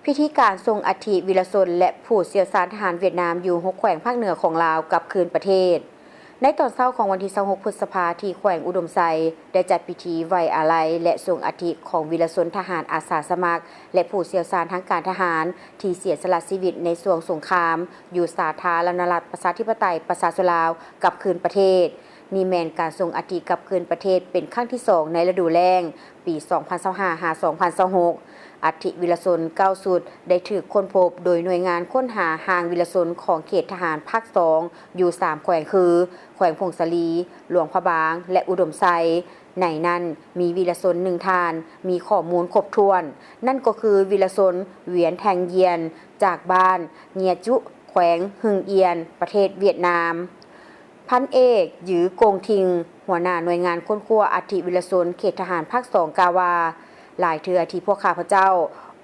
ພິທີການສົ່ງອັດຖິວິລະຊົນ ແລະ ຜູ້ຊ່ຽວຊານທະຫານຫວຽດນາມ ຢູ່ຫົກແຂວງພາກເໜືອຂອງລາວກັບຄືນປະເທດ. ໃນຕອນເຊົ້າຂອງວັນທີຊາວຫົກ ພຶດສະພາ ທີ່ແຂວງອຸດົມໄຊ ໄດ້ຈັດພິທີໄວ້ອາໄລ ແລະ ສົ່ງອັດຖິຂອງວິລະຊົນທະຫານອາສາສະໝັກ ແລະ ຜູ້ຊ່ຽວຊານທາງການທະຫານ ທີ່ເສຍສະຫຼະຊີວິດໃນຊ່ວງສົງຄາມ ຢູ່ສາທາລະນະລັດປະຊາທິປະໄຕປະຊາຊົນລາວກັບຄືນປະເທດ. ນີ້ແມ່ນການສົ່ງອັດຖິກັບຄືນປະເທດເປັນຄັ້ງທີສອງໃນລະດູແລ້ງ ປີສອງພັນຊາວຫ້າ ຫາ ສອງພັນຊາວຫົກ. ອັດຖິວິລະຊົນເກົ້າຊຸດໄດ້ຖືກຄົ້ນພົບໂດຍໜ່ວຍງານຄົ້ນຫາຮ່າງວິລະຊົນຂອງເຂດທະຫານພາກສອງ ຢູ່ສາມແຂວງຄື ແຂວງຜົ້ງສາລີ, ຫຼວງພະບາງ ແລະ ອຸດົມໄຊ. ໃນນັ້ນມີວິລະຊົນໜຶ່ງທ່ານ ມີຂໍ້ມູນຄົບຖ້ວນ, ນັ້ນກໍຄືວິລະຊົນ ຫວຽນ ແທງຢຽນ ຈາກບ້ານເງຍຈຸ ແຂວງຫຶງອຽນ ປະເທດຫວຽດນາມ. ພັນເອກ ຢື ກົງທິງ ຫົວໜ້າໜ່ວຍງານຄົ້ນຄວ້າອັດຖິວິລະຊົນເຂດທະຫານພາກສອງ ກ່າວວ່າ, ຫຼາຍເທື່ອທີ່ພວກຂ້າພະເຈົ້າ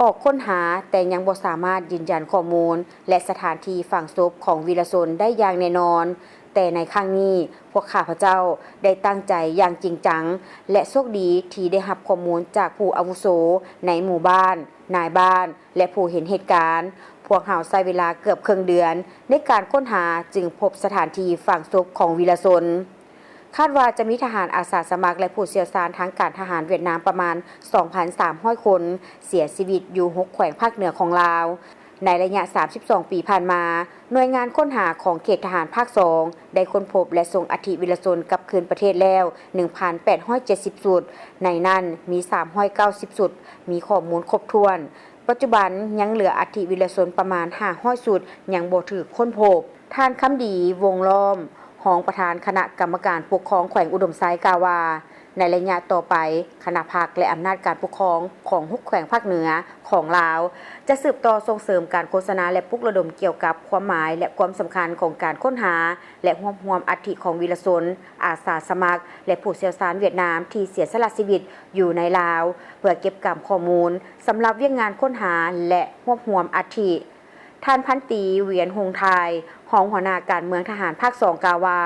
ອອກຄົ້ນຫາ, ແຕ່ຍັງບໍ່ສາມາດຢືນຢັນຂໍ້ມູນ ແລະ ສະຖານທີ່ຝັງສົບຂອງວິລະຊົນໄດ້ຢ່າງແນ່ນອນ, ແຕ່ໃນຄັ້ງນີ້ ພວກຂ້າພະເຈົ້າໄດ້ຕັ້ງໃຈຢ່າງຈິງຈັງ ແລະ ໂຊກດີທີ່ໄດ້ຮັບຂໍ້ມູນຈາກຜູ້ອາວຸໂສໃນໝູ່ບ້ານ, ນາຍບ້ານ ແລະ ຜູ້ເຫັນເຫດການ. ພວກເຮົາໃຊ້ເວລາເກືອບເຄິ່ງເດືອນໃນການຄົ້ນຫາ ຈຶ່ງພົບສະຖານທີ່ຝັງສົບຂອງວິລະຊົນ. ຄາດວ່າຈະມີທະຫານອາສາສະໝັກ ແລະ ຜູ້ຊ່ຽວຊານທາງການທະຫານຫວຽດນາມປະມານສອງພັນສາມຮ້ອຍຄົນ ເສຍຊີວິດຢູ່ຫົກແຂວງພາກເໜືອຂອງລາວ. ໃນໄລຍະສາມສິບສອງປີຜ່ານມາ, ໜ່ວຍງານຄົ້ນຫາຂອງເຂດທະຫານພາກສອງ ໄດ້ຄົ້ນພົບ ແລະ ສົ່ງອັດຖິວິລະຊົນກັບຄືນປະເທດແລ້ວ ໜຶ່ງພັນແປດຮ້ອຍເຈັດສິບຊຸດ, ໃນນັ້ນມີສາມຮ້ອຍເກົ້າສິບຊຸດມີຂໍ້ມູນຄົບຖ້ວນ. ປັດຈຸບັນຍັງເຫຼືອອັດຖິວິລະຊົນປະມານຫ້າຮ້ອຍຊຸດຍັງບໍ່ຖືກຄົ້ນພົບ. ທ່ານ ຄຳດີ ວົງລ້ອມ ຮອງປະທານຄະນະກຳມະການປົກຄອງແຂວງອຸດົມໄຊ ກ່າວວ່າ, ໃນໄລຍະຕໍ່ໄປ, ຄະນະພັກ ແລະ ອຳນາດການປົກຄອງຂອງຫົກແຂວງພາກເໜືອຂອງລາວ ຈະສືບຕໍ່ສົ່ງເສີມການໂຄສະນາ ແລະ ປຸກລະດົມກ່ຽວກັບຄວາມໝາຍ ແລະ ຄວາມສຳຄັນຂອງການຄົ້ນຫາ ແລະ ຮວບຮວມອັດຖິຂອງວິລະຊົນ, ອາສາສະໝັກ ແລະ ຜູ້ຊ່ຽວຊານຫວຽດນາມທີ່ເສຍສະຫຼະຊີວິດຢູ່ໃນລາວ ເພື່ອເກັບກຳຂໍ້ມູນສຳລັບວຽກງານຄົ້ນຫາ ແລະ ຮວບຮວມອັດຖິ. ທ່ານ ພັນຕີ ຫວຽນ ຫົງທາຍ ຮອງຫົວໜ້າການເມືອງທະຫານພາກສອງ ກ່າວວ່າ,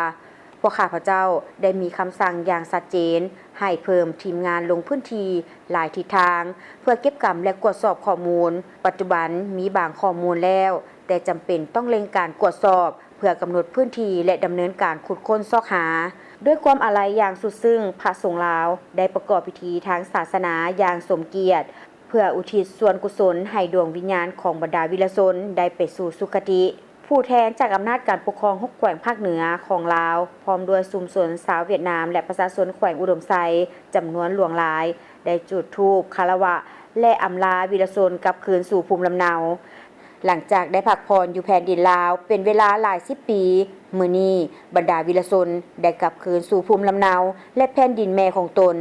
ພວກຂ້າພະເຈົ້າໄດ້ມີຄຳສັ່ງຢ່າງຊັດເຈນໃຫ້ເພີ່ມທີມງານລົງພື້ນທີ່ຫຼາຍທິດທາງ ເພື່ອເກັບກຳ ແລະ ກວດສອບຂໍ້ມູນ. ປັດຈຸບັນມີບາງຂໍ້ມູນແລ້ວ, ແຕ່ຈຳເປັນຕ້ອງເລັ່ງການກວດສອບ ເພື່ອກຳນົດພື້ນທີ່ ແລະ ດຳເນີນການຂຸດຄົ້ນຊອກຫາ. ດ້ວຍຄວາມອາໄລຢ່າງສຸດຊຶ້ງ, ພະສົງລາວໄດ້ປະກອບພິທີທາງສາສະໜາຢ່າງສົມກຽດ ເພື່ອອຸທິດສ່ວນກຸສົນໃຫ້ດວງວິນຍານຂອງບັນດາວິລະຊົນໄດ້ໄປສູ່ສຸຄະຕິ. ຜູ້ແທນຈາກອຳນາດການປົກຄອງຫົກແຂວງພາກເໜືອຂອງລາວ ພ້ອມດ້ວຍຊຸມຊົນຊາວຫວຽດນາມ ແລະ ປະຊາຊົນແຂວງອຸດົມໄຊຈຳນວນຫຼວງຫຼາຍ ໄດ້ຈຸດທູບຄາລະວະ ແລະ ອຳລາວິລະຊົນກັບຄືນສູ່ພູມລຳເນົາ. ຫຼັງຈາກໄດ້ພັກຜ່ອນຢູ່ແຜ່ນດິນລາວເປັນເວລາຫຼາຍສິບປີ, ມື້ນີ້ບັນດາວິລະຊົນໄດ້ກັບຄືນສູ່ພູມລຳເນົາ ແລະ ແຜ່ນດິນແມ່ຂອງຕົນ.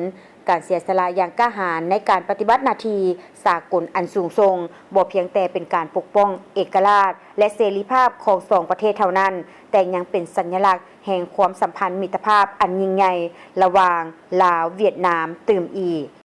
ການເສຍສະຫຼະຢ່າງກ້າຫານໃນການປະຕິບັດໜ້າທີ່ສາກົນອັນສູງສົ່ງ ບໍ່ພຽງແຕ່ເປັນການປົກປ້ອງເອກະລາດ ແລະ ເສລີພາບຂອງສອງປະເທດເທົ່ານັ້ນ, ແຕ່ຍັງເປັນສັນຍະລັກແຫ່ງຄວາມສຳພັນມິດຕະພາບອັນຍິ່ງໃຫຍ່ລະຫວ່າງລາວ-ຫວຽດນາມຕື່ມອີກ.